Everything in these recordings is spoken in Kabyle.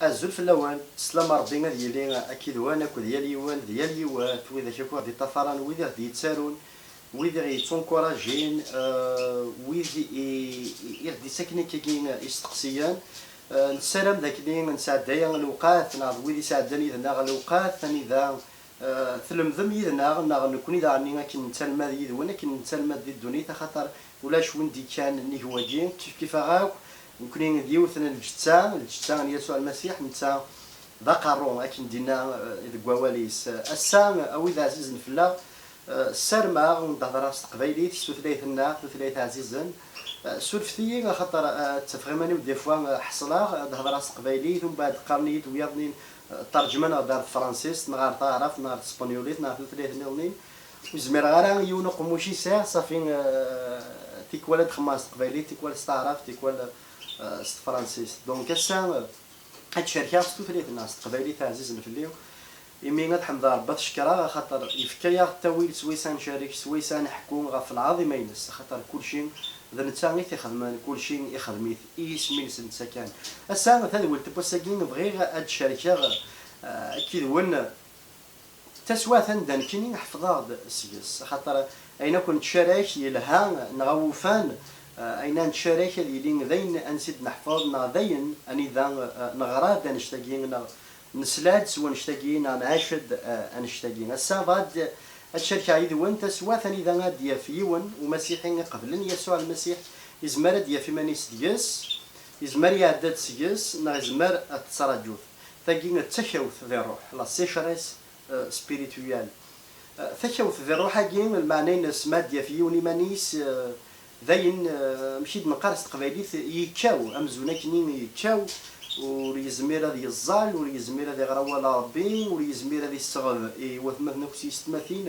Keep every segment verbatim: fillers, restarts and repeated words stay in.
Azul fell-awen, sslam Ṛebbi ad yili akked-wen akked yal yiwen d yal yiwet, widak akk i ɣ-d-iṭṭafaren, wid i ɣ-d-yettarun, wid i ɣ-yettunkurajin, eh, wid i, i, i ɣ-d-ittaken akkagi isteqsiyen. Eh, nessaram d akken nesɛedday lewqat, neɣ d wid isɛeddan yid-neɣ lewqat, anida Eh, tlemdem yid-neɣ, neɣ nekkni daɣen akken nettalmad yid-wen, akken nettalmad di ddunit, axaṭer ulac win d-ikkan nnig wagi, kif kif-aɣ akk, nekkni d yiwet n lǧetta, lǧetta n Yasuɛ Lmasiḥ, netta d aqerru, akken d-inna, eh, deg wawal-is. Ass-a, a wid ɛzizen fell-aɣ, eh, ssarmeɣ ad hedreɣ s teqbaylit, s tutlayt-nneɣ, tutlayt ɛzizen. Eh, surfet-iyi, axaṭer, eh, ttafeɣ iman-iw des fois, eh, ḥeṣleɣ, ad hedreɣ s teqbaylit, umbeɛd qqaren-iyi-d wiyaḍ-nni, Ṭerǧmen-aɣ-d ɣer tefransist, neɣ ɣer taɛrabt, neɣ ɣer tespenyulit, neɣ ɣer tutlayt nniḍen. Ur zmireɣ ara, yiwen uqemmuc i sɛiɣ, ṣafi, eh, tikwal ad xemmeɣ s teqbaylit, tikwal s taɛrabt, tikwal, eh, s tefransist. Donc ass-a, eh, ad cerkeɣ s tutlayt-nneɣ, s teqbaylit ɛzizen fell-i, imi ad ḥemdeɣ Ṛebbi, ad t-cekkreɣ, axaṭer yefka-yaɣ ttawil swayes ad ncerrek, swayes ad neḥku ɣef lɛaḍima-ines, axaṭer kulci d netta i t-ixedmen, kulci ixdem-it i yisem-ines netta kan. Ass-a, tadwilt n wass-agi, bɣiɣ ad d-cerkeɣ, eh, akkid-wen taswiɛt anda nekkini ḥefḍeɣ-d seg-s, axaṭer ayen akk nettcarak yelha neɣ awufan, eh, ayen ad nettcarak ad yili d ayen ansi d-neḥfeḍ, neɣ d ayen anida, eh, neɣra-d annect-agi, neɣ nesla-d s wannect-agi, neɣ nɛac-d, eh, annect-agi. Ass-a, bɣiɣ ad, ad cerkeɣ yid-wen taswiɛt anida ad d-yaf yiwen umasiḥi iqeblen Yasuɛ Lmasiḥ, izmer ad d-yaf iman-is deg-s, izmer iɛedda-d seg-s, neɣ izmer ad t-tettraǧut. Tagi d takawt di ṛṛuḥ, la sécheresse, eh, spirituelle. Eh, takawt di ṛṛuḥ-agi, lmeɛna-ines ma ad d-yaf yiwen iman-is, eh, d ayen, eh, amek i d-neqqar s teqbaylit, yekkaw, amzun akkenni yekkaw, ur yezmir ad yeẓẓal, ur yezmir ad iɣer awal n Ṛebbi, ur yezmir ad isseɣd i watmaten akk s yessetmatin.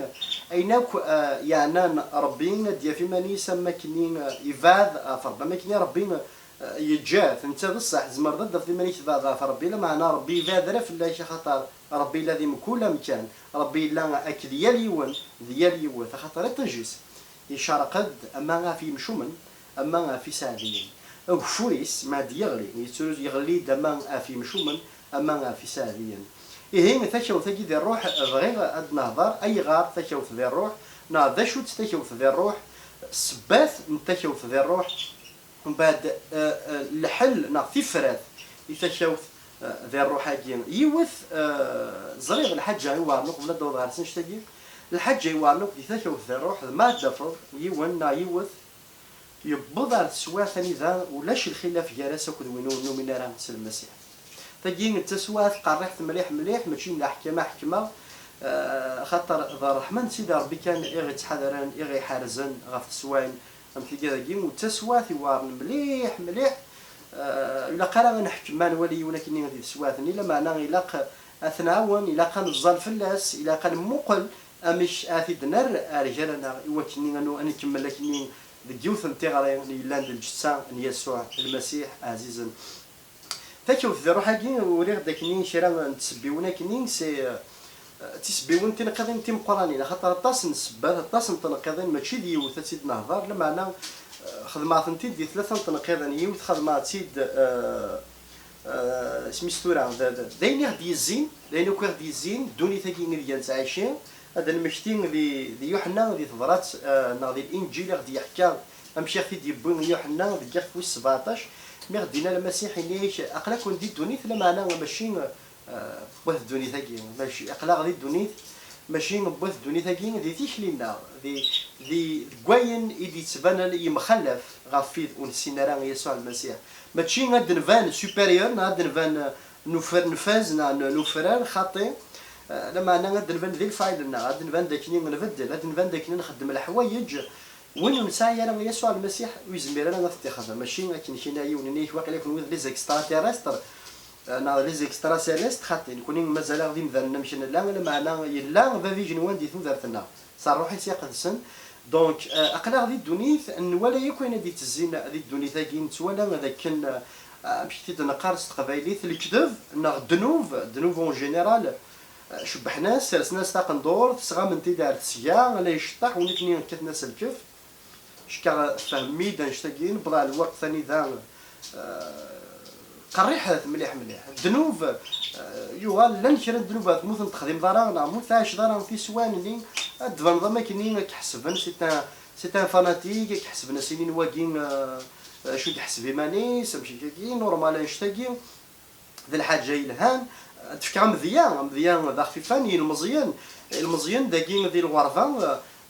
Ayen akk, eh, yeɛnan Ṛebbi, ad d-yaf iman-is am akkenni, eh, yebɛed ɣef Ṛebbi, am akkenni Ṛebbi, eh, yeǧǧa-t. Netta d ṣṣeḥ, tzemreḍ ad d-tafeḍ iman-ik tebɛed ɣef Ṛebbi, lameɛna Ṛebbi yebɛed ara fell-ak, axaṭer Ṛebbi yella di mkul amkan, Ṛebbi yella akked yal yiwen d yal yiwet, axaṭer iṭij-is icerreq-d ama ɣef yimcumen, ama ɣef iseɛdiyen. Ageffur-is, ma d-yeɣli, yettru-, yeɣli-d ama ɣef yimcumen, ama ɣef iseɛdiyen. Ihi, takawt-agi di ṛṛuḥ, bɣiɣ ad nehḍer, ayɣer takawt di ṛṛuḥ, neɣ d acu-tt takawt di ṛṛuḥ, ssebbat n takawt di ṛṛuḥ, mbeɛd, eh, eh, lḥel neɣ tifrat i takawt, eh, di ṛṛuḥ-agi. Yiwet, eh, ẓriɣ lḥaǧa iweɛren uqbel ad d-awḍeɣ ɣer tnect-agi, lḥaǧa iweɛren akk di takawt di ṛṛuḥ, d ma ad d-tafeḍ yiwen neɣ yiwet yewweḍ ar teswiɛt anida ulac lxilaf gar-as akked win ur numin ara s Lmasiḥ. Tagi d taswiɛt qerriḥet mliḥ mliḥ, mačči d aḥkam ad ḥekmeɣ, eh, axaṭer d ṛṛeḥma n Sidi Ṛebbi kan i ɣ-ittḥadaren, i ɣ-iḥerzen ɣef teswiɛin am tigad-agi, u d taswiɛt iweɛren mliḥ mliḥ. Eh, ilaq ara ad neḥkem, ma nwali yiwen akkenni di teswiɛt-nni, lameɛna ilaq ad t-nɛawen, ilaq ad neẓẓal fell-as, ilaq ad nemmuqel amek ara t-id-nerr ar gar-aneɣ, i wakken ad nu-, ad nkemmel akkenni deg yiwet n tiɣri yellan d lǧetta n Yasuɛ Lmasiḥ ɛzizen. Takawt di ṛṛuḥ-agi, uriɣ-d akkenni kra n tsebbiwin akkenni, c'est, euh, tisebbiwin tinqiḍin timeqqranin, axaṭer aṭas n ssebbat, aṭas n tneqqiḍin, mačči d yiwet ad tt-id-nehḍer, lameɛna, euh, xedmeɣ-tent-id di tlata n tneqqiḍin, yiwet xedmeɣ-tt-id, euh, euh, isem-is tura, d, d, d ayen i ɣ-d-yezzin, d ayen akk i ɣ-d-yezzin, ddunit-agi ideg nettɛici, ad nmekti di, di Yuḥenna, di tebrat, eh, neɣ di Linǧil i ɣ-d-yeḥka amek i ɣ-t-id-yewwi Yuḥenna deg ixef wis sebɛeṭac, mi ɣ-d-yenna Lmasiḥ, yenna-yak, aql-aken di ddunit, lameɛna mačči, eh, n wat ddunit-agi, mačči, aql-aɣ di ddunit, mačči n wat ddunit-agi, di tikli-nneɣ, di, di, deg wayen i d-yettbanen yemxalaf ɣef wid ur nessin ara Yasuɛ Lmasiḥ. Mačči ad d-nban supérieur, neɣ ad d-nban, eh, nufer-, nfaz neɣ n-, nufrar, xaṭi, eh, lameɛna ad d-nban di lefɛayel-nneɣ, ad d-nban d akken i nbeddel, ad d-nban d akken i nxeddem leḥwayeǧ. Win ur nesɛi ara Yasuɛ Lmasiḥ, ur yezmir ara ad t-ixdem. Mačči akken kina yiwen-nni, waqila kunwi d les extraterrestres, eh, neɣ d les extracellestes, xaṭi, nekkni mazal-aɣ d imdanen amek nella, lameɛna yella Bab igenwan di tudert-nneɣ. S ṛṛuḥ-is iqedsen. Donc, eh, aql-aɣ di ddunit, nwala yakk ayen i d-ittezzin di ddunit-agi, nettwala d akken, eh, amek i t-id-neqqar s teqbaylit, lekdeb neɣ ddnub, ddnub en général, eh, cebbḥen-as, rsen-as taqendurt, sɣamen-t-id ar tesga, ala iceṭṭaḥ, u nitni kkaten-as lkef. Cekkeɣ tfehmem-iyi-d annect-agi, newweḍ ɣer lweqt anida, eh, qerriḥet mliḥ mliḥ. Ddnub, eh, yuɣal llan kra n ddnub ur tmut n texdimeḍ ara, neɣ ur tɛiceḍ ara tiswan-nni, ad d-tbaneḍ am akken i k-ḥesben, c'est un, c'est un fanatique, i k-ḥesben as inin wagi, eh, acu d-ḥesb iman-is, amek i normal annect-agi. D lḥaǧa yelhan, ad d-fkeɣ amedya, amedya d axfifan i yilmeẓyen. Ilmeẓyen dagi di lɣerba,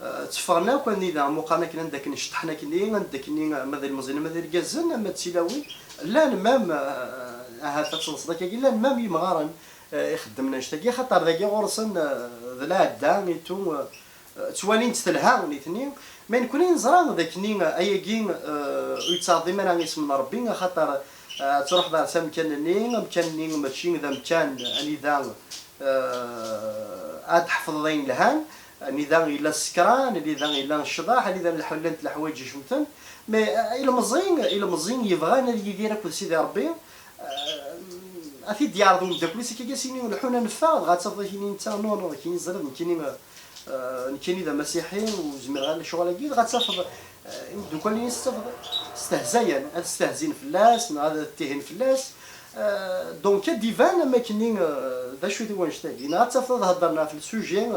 eh, tteffɣen akk anida, muqan akken anda akken ceṭṭḥen akkenni, anda akkenni, ama d ilmeẓyen, ama d irgazen, ama d tilawin. Llan même, eh, ahat ad teḍseḍ akkagi, llan même yimɣaren, eh, ixeddmen annect-agi, axaṭer dagi ɣur-sen, eh, d lɛadda, itu, eh, ttwalin-tt telha nitni. Ma nekkni neẓra d akken ayagi, eh, ur yettɛeḍḍim ara isem n Ṛebbi, axaṭer, eh, ad truḥeḍ ar s amkan-nni, amkan-nni mačči d amkan anida, eh, ad tḥefḍeḍ ayen lhan, anida yella ssekran, anida yella ccḍeḥ, anida lḥ-, llant leḥwayeǧ icemten. Mais, eh, ilemẓi, ilemẓi yebɣan ad yidir akked Sidi Ṛebbi, eh, ad t-id-yeɛreḍ umeddakel-is, akka as-yini lḥun ad neffeɣ, dɣa ad tafeḍ akini netta, non, non, akini ẓriɣ, nekkini, eh, nekkini d amasiḥi, ur zmireɣ ara lecɣal-agi, dɣa ad tafeḍ, eh, imeddukal-ines ad tafeḍ stehzayen, ad stehzin fell-as, neɣ ad ttihin fell-as. Eh, donc ad d-iban am akkenni, eh, d acu-t wannect-agi, neɣ ad tafeḍ ad heddren ɣef le sujet,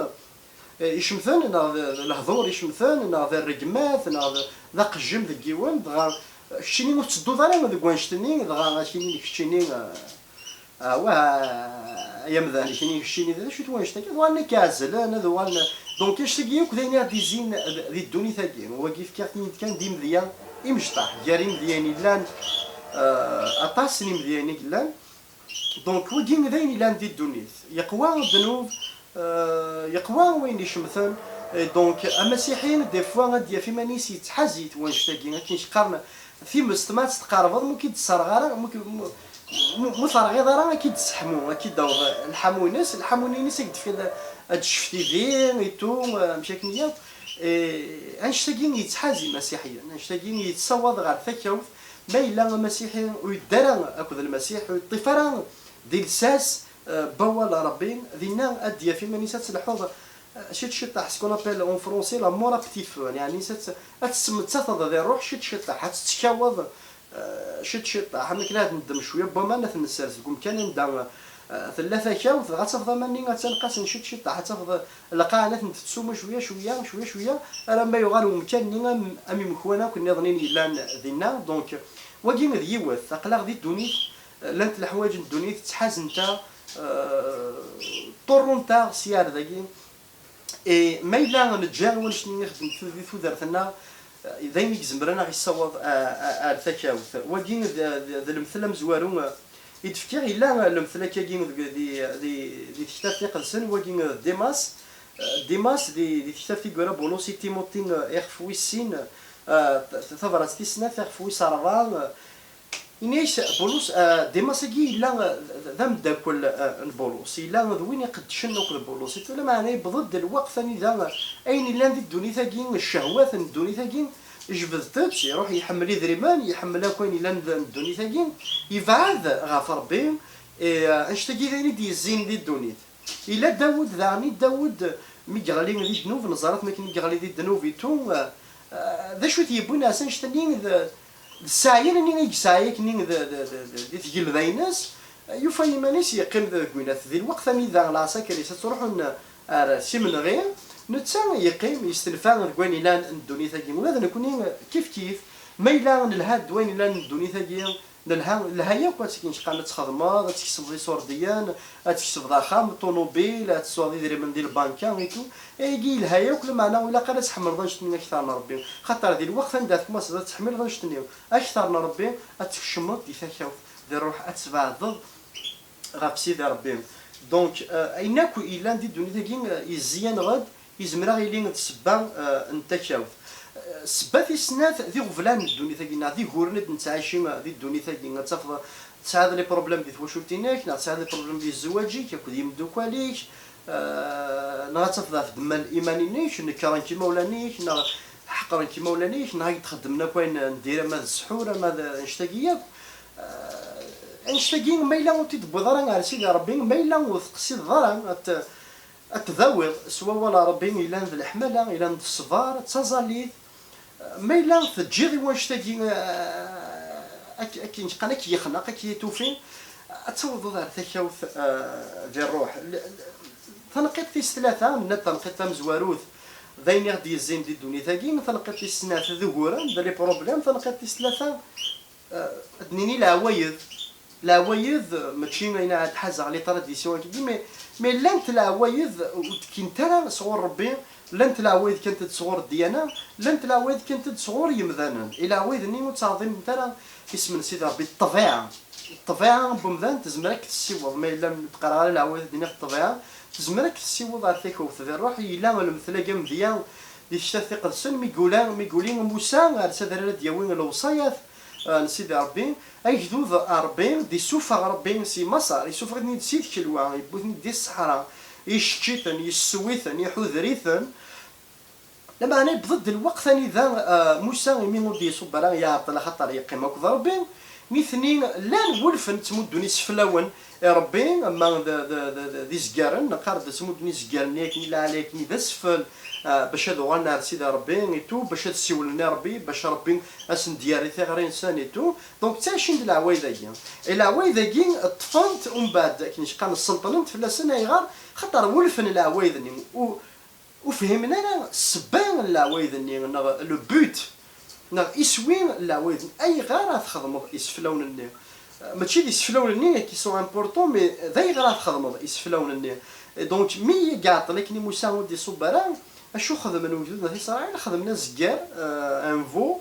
eh, icemten, neɣ d, d lehdur icemten, neɣ d rregmat, neɣ d, d aqejjem deg yiwen, dɣa, eh, keččini ur tettedduḍ ara deg wannect-nni, dɣa ad k-inin keččini, eh, ah, wah, ay amdan, keččini, keččini, d acu-t wannect-agi? Ad uɣalen ad k-ɛezlen, ad uɣalen, donc, annect-agi akk d ayen i ɣ-d-izzin di ddunit-agi. Wagi fkiɣ-t-id kan d imedya imecṭaḥ, gar imedyayen yellan, eh, aṭas n imedyayen i yellan. Donc, wagi d ayen yellan di ddunit. Yeqwa ddnub, eh, yeqwa wayen icemten. Eh, donc, amasiḥi, des fois, ad d-yaf iman-is yettḥaz-it wannect-agi. Akken qqaren, timest ma ad tt-tqerbeḍ, ma ur k-id-tesserɣ ara, ma ur k-, ma, ma, ma ur terɣiḍ ara, ad k-id-tesseḥmu, ad k-id-taweḍ lḥamu-ines, lḥamu-ines ad k-d-tefk ad, ad tecfed tidi, et tout, eh, amek akken yakk. Eh, annect-agi yettḥaz imasiḥiyen, annect-agi yettṣawaḍ ɣer takawt. Ma yella amasiḥi ur yedda ara akked Lmasiḥ, ur yeṭṭif ara di lsas, eh, n wawal n Ṛebbi, dinna ad d-yaf iman-is ad telḥuḍ, eh, ciṭ ciṭaḥ, ce qu'on appelle en français la mort à petit feu, yeɛni ad tt-, ad tessemmettateḍ di ṛṛuḥ ciṭ ciṭaḥ, ad tettkaweḍ, eh, ciṭ ciṭaḥ, am akken ad neddem cwiya n waman, ad ten-nessers deg umkan anda, eh, tella takawt, dɣa ad tafeḍ aman-nni attan qqasen ciṭ ciṭaḥ, ad tafeḍ lqaɛa ad ten-tettsum cwiya cwiya, cwiya cwiya, alamma yuɣal umkan-nni am, am imekwan akk nniḍen i yellan dinna. Donc, wagi d yiwet, aql-aɣ di ddunit, llant leḥwayeǧ n ddunit ttḥazent-aɣ, eh, ṭṭurrunt-aɣ sya ar dagi. Et ma yella neǧǧa wannect-nni ixeddem tud-, di tudert-nneɣ, eh, d ayen i izemren ad aɣ-yessawaḍ a-, a-, ar takawt. Wagi d, d, d lemtel amezwaru, eh, i d-fkiɣ. Yella lemtel akkagi deg, di, di, di tektabt iqedsen, wagi d Dimas. Eh, Dimas di, di tektabt i yura Bulus i Timuti, eh, ixef wis sin, eh, t-, tabrat tis snat, ixef wis ṛebɛa, eh, Ini-as Bulus, eh, Dimas-agi yella, eh, d, d ameddakel, eh, n Bulus, yella d win iqeddcen akked Bulus. Itu lameɛna yewweḍ-d lweqt anida, eh, ayen yellan di ddunit-agi, ccehwat n ddunit-agi, jebdet-tt, iruḥ iḥemmel idrimen, iḥemmel akk ayen yellan d, n ddunit-agi, yebɛed ɣef Ṛebbi, eh, annect-agi d ayen i d-yezzin di ddunit. Yella Dawed daɣen, i Dawed mi yeɣli di ddnub, neẓra-t mi akken i yeɣli di ddnub, itu, eh, eh, d acu i t-yewwin ɣer annect-nni d, d sseɛya-nni i yesɛa akkenni d, d, d, d, di tgelda-ines, yufa iman-is yeqqim deg winat. Di lweqt anida lɛesker-is ad ttruḥun ar s imenɣi, netta yeqqim yestenfa deg wayen yellan n ddunit-agi. Ula d nekkni kif kif, ma yella nelha-d d wayen yellan n ddunit-agi, nelha, lha yakk ad tt-, qqaren ad txedmeḍ, ad tkesbeḍ iṣurdiyen, ad tkesbeḍ axxam, ṭunubil, ad tesweḍ idrimen di lbanka, et tout. Ayagi yelha yakk, lameɛna ur ilaq ara ad tḥemmleḍ annect-nni akter n Ṛebbi. Xaṭer di lweqt anda tkumaseḍ ad tḥemmleḍ annect-nni akter n Ṛebbi, ad tkecmeḍ di takawt, di ṛṛuḥ, ad tbeɛdeḍ ɣef Sidi Ṛebbi. Donc, euh, ayen akk yellan di ddunit-agi, euh, yezzi-yaneɣ-d, yezmer ad yili d ssebba, euh, n takawt. Euh, ssebba tis snat, d iɣeblan n ddunit-agi, neɣ d iguren i d-nettɛici, euh, di ddunit-agi. Ad tafeḍ, tesɛiḍ les problèmes di twacult-inek, neɣ tesɛiḍ les problèmes di zzwaǧ-ik akked yimeddukkal-ik, euh, neɣ ad tafeḍ ɣef ddemma n iman-inek, nekren-k imawlan-ik, neɣ ḥeqren-k imawlan-ik, neɣ ad k-d-xeddmen akk ayen n dir, ama d ssḥur, ama d annect-agi yakk. Eh, annect-agi, ma yella ur t-id-tewwiḍ ara ar Sidi Ṛebbi, ma yella ur teqsideḍ ara ad t-, ad tdawiḍ s wawal n Ṛebbi yellan d leḥmala, yellan d ṣṣber, d taẓallit, eh, ma yella teǧǧiḍ i wannect-agi, eh, Ak-, akken qqan, ak yexneq, ak yitufi, ad tawḍeḍ ar takawt, eh, di ṛṛuḥ. L-, l-, tanqiḍt tis tlata, nenna-d tanqiḍt tamezwarut, d ayen i ɣ-d-yezzin di ddunit-agi, tanqiḍt tis snat d uguren, d les problèmes, tanqiḍt tis tlata, eh, ad d-nini leɛwayed. Leɛwayed, mačči ayen ad ḥazeɣ les traditions-agi, mais, mais llant leɛwayed ur d-kkint ara sɣur Ṛebbi, llant leɛwayed kkant-d sɣur ddyana, llant leɛwayed kkant-d sɣur yemdanen. I leɛwayed-nni ur ttɛeḍḍiment ara isem n Sidi Ṛebbi. Ṭṭbiɛa, ṭṭbiɛa n wemdan tezmer ad k-tessiweḍ, ma yella ur d-qqareɣ ara leɛwayed ad d-iniɣ ṭṭbiɛa, tezmer ad k-tessiweḍ ar takawt di ṛṛuḥ. Yella lemtel-agi amedya di tektabt iqedsen, mi yuli, mi yuli Musa ar s adrar ad d-yawi lewṣayat, eh, n Sidi Ṛebbi, agdud n Ṛebbi, d-issufeɣ Ṛebbi si Maṣer, issufeɣ-iten-id si tkelwa, yewwi-ten-id di ṣṣeḥra, icečč-iten, yessew-iten, iḥuder-iten. Lameɛna yewweḍ-d lweqt anida, eh, Musa, imi ur d-iṣubb ara, iɛeṭṭel axaṭer yeqqim akked Ṛebbi, nitni llan wulfen ttmuddun iseflawen i Ṛebbi, ama d, d, d, d, d izgaren, neqqar-d ttmuddun izgaren-nni akken i lɛali, akken i d asfel, eh, bac ad uɣalen ar Sidi Ṛebbi, et tout, bac ad siwlen i Ṛebbi, bac Ṛebbi ad sen-d-yerr i tiɣri-nsen, et tout. Donc, ttɛicin di leɛwayed-agi. I leɛwayed-agi ṭṭfent, umbeɛd, akken i qqaren, sselṭnent fell-asen. Ayɣer? Xaṭer wulfen leɛwayed-nni. U-, ur fhimen ara ssebba n leɛwayed-nni, neɣ le but, neɣ iswi n leɛwayed-nni. Ayɣer ara txedmeḍ iseflawen-nni? Mačči d iseflawen-nni qui sont importants, mais d ayɣer ara txedmeḍ iseflawen-nni? Et donc, mi i iɛeṭṭel akken i Musa ur d-iṣubb ara, acu xedmen ugdud n At Isṛayil? Xedmen azeggar, euh, un veau,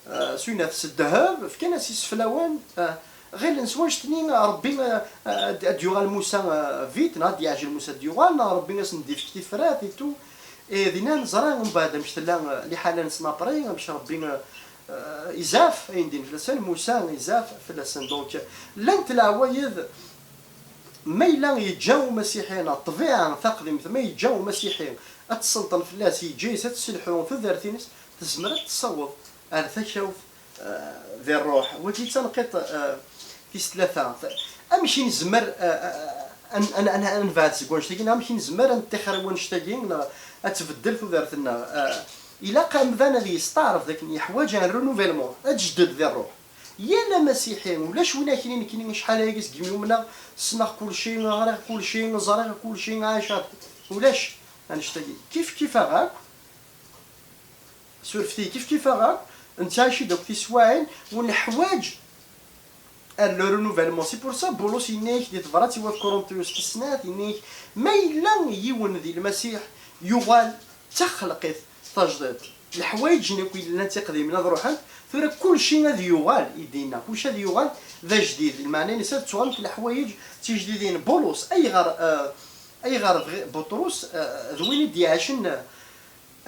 euh, s winat s ddheb, fkan-as iseflawen, euh, ɣilen s wanect-nni Ṛebbi, euh, euh, ad, ad yuɣal Musa, euh, vite, neɣ ad d-yeɛjel Musa ad d-yuɣal, neɣ Ṛebbi ad sen-d-ifk tifrat et tout. Et dinna neẓra umbeɛd amek tella, euh, liḥala-nsen après, amek Ṛebbi, euh, euh, izɛef ayen din fell-asen, Musa izɛef fell-asen. Donc, llant leɛwayed, ma yella yeǧǧa umasiḥi, neɣ ṭṭbiɛa taqdimt, ma yeǧǧa umasiḥi ad tesselṭen fell-as, yeǧǧa-yas ad tesselḥu tudert-ines, tezmer ad tessaweḍ ar takawt, eh, di ṛṛuḥ. Wagi d tanqiḍt, eh, tis tlata. Amek i nezmer, eh, eh, ad, ad, ad, ad nebɛed seg wannect-agi, neɣ amek i nezmer ad neṭṭixer i wannect-agi, neɣ ad tbeddel tudert-nneɣ? Eh, ilaq amdan ad yesteɛref d akken yeḥwaǧ un renouvellement, ad tjedded di ṛṛuḥ. Yal amasiḥi, ulac win aknin nekkini acḥal aya segmi umneɣ, ssneɣ kulci, ɣriɣ kulci, ẓriɣ kulci, ɛaceɣ, ulac annect-agi. Kif kif-aɣ akk, surfet-iyi, kif kif-aɣ akk, nettɛici-d akk tiswaɛin u neḥwaǧ ar le renouvellement. C'est pour ça Bulus yenna-yak di tebrat i wat Kurintyus tis snat, yenna-yak ma yella yiwen di Lmasiḥ, yuɣal d taxelqit tajdidt. Leḥwayeǧ-nni akk yellan d tiqdimin ad ruḥent, tura kulci ad yuɣal, i d-yenna, kulci ad yuɣal d ajdid. Lmeɛna-ines ad ttuɣalent leḥwayeǧ d tijdidin. Bulus, ayɣer, eh, ayɣer bɣi-, Buṭrus, eh, d win i d-iɛacen, eh,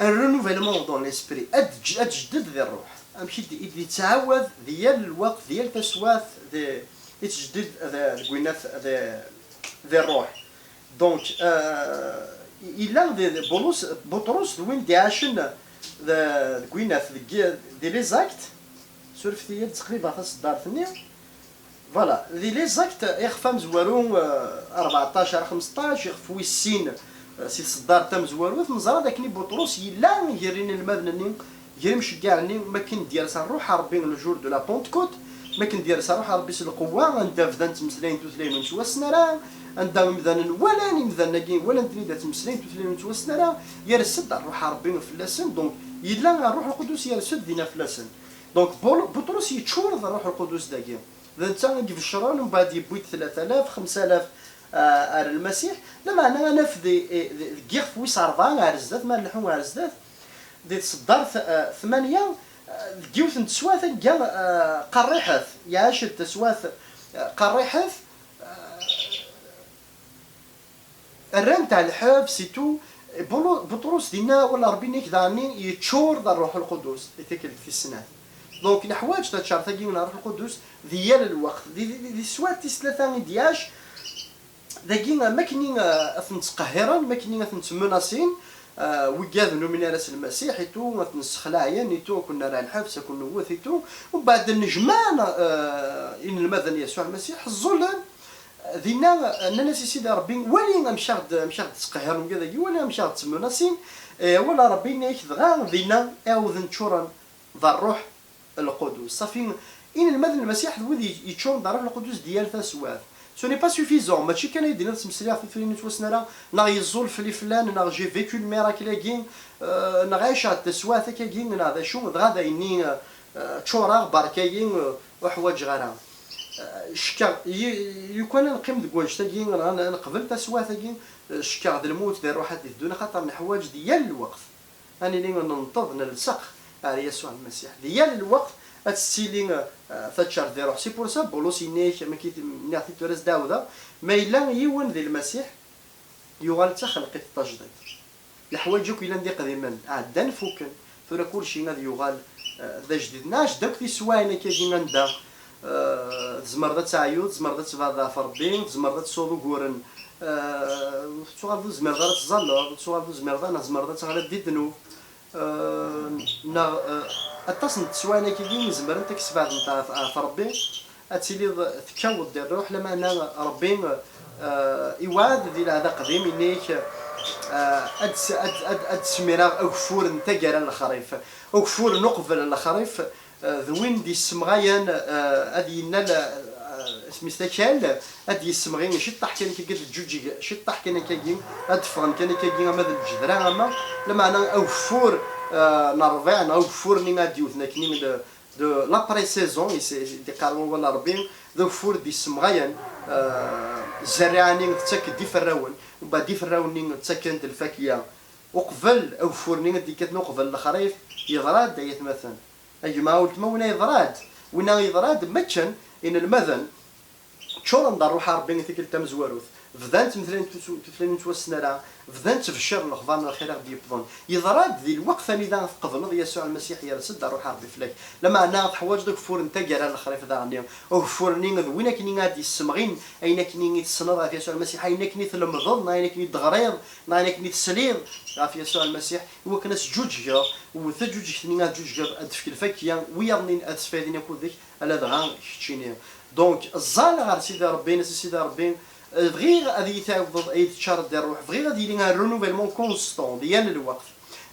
un renouvellement dans l'esprit, ad tj-, ad tjedded di ṛṛuḥ. Amek i d-, i d-yettɛawad di yal lweqt, di yal taswiɛt, di, yettjeddid di, deg winat di, di ṛṛuḥ. Donc, euh, yella di, di Bulus, Buṭrus d win d-iɛacen di, deg winat, deg, di les Actes, surfet-iyi-d, ttqellibeɣ taṣeddart-nni. Voilà, di les Actes, ixef amezwaru, euh, rbeɛṭac ar xemseṭṭac, ixef wis sin, euh, si tṣeddart tamezwarut, neẓra d akken i Buṭrus yella gar inelmaden-nni, gar imceggaɛen-nni, mi akken d-yers Ṛṛuḥ n Ṛebbi le jour de la Pentecôte, mi akken d-yers Ṛṛuḥ n Ṛebbi s lqewwa, anda bdan ttmeslayen tutlayin ur nettwassen ara, anda imdanen walan, imdanen-agi walan-ten-id ad ttmeslayen tutlayin ur nettwassen ara, yers-d Ṛṛuḥ n Ṛebbi fell-asen, donc yella Ṛṛuḥ Lqudus yers-d dinna fell-asen. Donc, Bul-, Buṭrus yeččur d Ṛṛuḥ Lqudus dagi. D netta i ibeccren, mbeɛd yewwi-d tlata alaf, xemsa alaf, ah, ar Lmasiḥ. Lameɛna ad naf di, di, deg yixef wis ṛebɛa ar zdat, ma nleḥḥu ar zdat, di tṣeddart, ah, tmanya, ah, deg yiwet n teswiɛt anga, ah, qerriḥet, iɛac-d taswiɛt, ah, qerriḥet, ah, rran-t ar lḥebs et tout. Bulu-, Buṭrus dinna, wala Ṛebbi-nni daɣen yeččur d Ṛṛuḥ Lqudus i tikkelt tis snat. Donc, neḥwaǧ taččart-agi n Ṛṛuḥ Lqudus di yal lweqt. Di, di, di, di teswiɛt tis tlata i d-iɛac, dagi, am akken i, eh, ad ten-ttqehhiren, am akken i ad ten-ttmenasin, eh, wigad ur numin ara s Lmasiḥ et tout, ad ten-ssexlaɛen et tout, ad ken-nerr ar lḥebs, ad ken-newwet et tout. Umbeɛd nnejmaɛen, eh, inelmaden n Yasuɛ Lmasiḥ, ẓẓulen, dinna, nnan-as i Sidi Ṛebbi, wali amek aɣ-d, amek aɣ-d-ttqehhiren wigad-agi, wali amek aɣ-d-ttmenasin, eh, wala Ṛebbi yenna-yak dɣa dinna, ɛawden ččuren d Ṛṛuḥ Lqudus. Ṣafi, Inelmaden n Lmasiḥ d wid yeččuren d Ṛṛuḥ Lqudus di yal taswiɛt. Ce n'est pas suffisant, mačči kan ay d-tiniḍ ttmeslayeɣ tutlayin ur ttwassen ara, neɣ yeẓẓul fell-i flan, neɣ j'ai vécu le miracle-agi, euh, neɣ ɛiceɣ-d taswiɛt akkagi, neɣ d acu, dɣa d ayenni, euh, euh, ččureɣ, berka-yi, euh, ur ḥwaǧeɣ ara. Euh, cekkeɣ, lukan ad neqqim deg wannect-agi, neɣ ad neqbel taswiɛt-agi, euh, cekkeɣ d lmut di ṛṛuḥ ad d-iteddun, axaṭer neḥwaǧ di yal lweqt ad nili nenṭeḍ, nelseq ar Yasuɛ Lmasiḥ. Di yal lweqt ad tettili, eh, taččart di ṛṛuḥ. C'est pour ça Bulus yenna-yak, am akken nniɣ-t-id tura s-d-ɛawdeɣ, ma yella yiwen di Lmasiḥ, yuɣal d taxelqit tajdidt. Leḥwayeǧ akk yellan d iqdimen ɛeddan, fukken. Tura kulci ad yuɣal, eh, d ajdid. Nɛac-d akk tiswaɛin akkagi anda, eh, tzemreḍ ad teɛyuḍ, tzemreḍ ad tebɛdeḍ ɣef Ṛebbi, tzemreḍ ad tesɛuḍ uguren, eh, ur tettuɣaleḍ ur tezmireḍ ara ad tẓalleḍ, ur tettuɣaleḍ ur tezmireḍ ara, neɣ tzemreḍ ad teɣliḍ di ddnub, eh, neɣ, eh, aṭas n teswaɛin akkagi i zemrent ad k-sbeɛdent ɣef, ɣef Ṛebbi. Ad tiliḍ tekkaweḍ di ṛṛuḥ, lameɛna Ṛebbi, eh, iwɛed di lɛehd aqdim, yenna-yak, eh, ad s-, ad, ad, ad d-smireɣ ageffur n taggara n lexrif. Ageffur n uqbel n lexrif, eh, d win d-yessemɣayen, eh, ad yennal, eh, isem-is akal, ad d-yessemɣi ciṭṭaḥ kan akkagi, ad d-teǧǧuǧǧeg ciṭṭaḥ kan akkagi, ad d-ffɣen kan akkagi, ama d lǧedra, ama, lameɛna ageffur, eh, n ṛṛbiɛ, neɣ ageffur-nni ad d-yewten akkenni, le, de l'après-saison, i s-, i d-iqqar wawal n Ṛebbi, d ageffur d-yessemɣayen, eh, zzerriɛa-nni tettak-d iferrawen, mbeɛd iferrawen-nni ttaken-d lfakya. Uqbel ageffur-nni i d-yekkaten uqbel lexrif, yeḍra-d, ay atmaten. A gma, a weltma, winna yeḍra-d. Winna yeḍra-d, maččen inelmaden ččuren d ṛṛuḥ n Ṛebbi i tikkelt tamezwarut. Bdan ttmeslayen tutlayin ur ttwassen ara, bdan ttbecciren lexbar n lxir i ɣ-d-yewwḍen. Yeḍra-d di lweqt anida tqebleḍ Yasuɛ Lmasiḥ, yers-d ṛṛuḥ n Ṛebbi fell-ak. Lameɛna teḥwaǧeḍ ageffur n taggara n lexrif daɣen. Ageffur-nni d win akken i ad d-yessemɣin ayen akken i tessneḍ ɣef Yasuɛ Lmasiḥ, ayen akken i tlemdeḍ, neɣ ayen akken i d-teɣriḍ, neɣ ayen akken i tesliḍ ɣef Yasuɛ Lmasiḥ, i wakken ad teǧǧuǧgeḍ, u taǧuǧegt-nni ad teǧǧuǧgeḍ ad d-tefk lfakya, wiyaḍ-nni ad sfaydin akked-k, ala dɣa keččini. Donc, ẓẓal ɣer Sidi Ṛebbi, in-as i Sidi Ṛebbi, eh, bɣiɣ ad iyi-tɛiwdeḍ, ad iyi-teččareḍ di ṛṛuḥ, bɣiɣ ad yili un renouvellement constant di yal lweqt.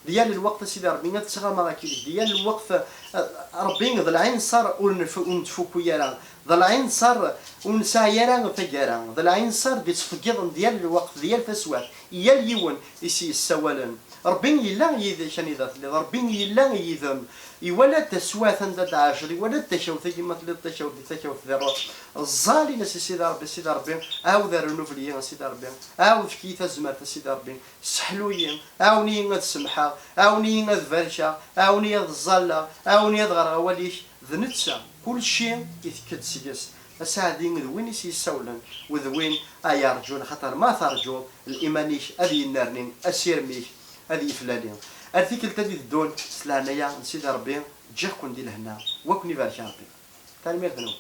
Di yal lweqt, a Sidi Ṛebbi, ad ttɣamaɣ akid-ik. Di yal lweqt, eh, Ṛebbi d lɛinṣer ur nf-, ur nettfukku ara. D lɛinṣer ur nesɛi ara taggara. D lɛinṣer d-ittḍeggiḍen di yal lweqt, di yal taswiɛt, i yal yiwen i s-yessawalen. Ṛebbi yella yid-k anida telliḍ, Ṛebbi yella yid-m. Iwala-d taswiɛt anda d-tɛaceḍ, iwala-d takawt-agi ma telliḍ takawt di takawt di ṛṛuḥ. Ẓẓal, in-as i Sidi Ṛebbi, Sidi Ṛebbi, ɛawed renouvle-iyi, a Sidi Ṛebbi, ɛawed efk-iyi tazmert, a Sidi Ṛebbi, sseḥlu-yi, ɛawen-iyi ad semḥeɣ, ɛawen-iyi ad barkeɣ, ɛawen-iyi ad ẓẓalleɣ, ɛawen-iyi ad ɣreɣ awal-ik. D netta, kulci itekk-d seg-s. Aseɛdi d win i s-yessawlen, u d win ay yerǧun, axaṭer ma terǧuḍ, liman-ik ad yennerni, asirem-ik ad yeflali. Ar tikkelt ad d-iteddun, s leɛnaya n Sidi Ṛebbi, ǧǧiɣ-ken di lehna, wa ken-ibarek Ṛebbi. Tanemmirt-nwen.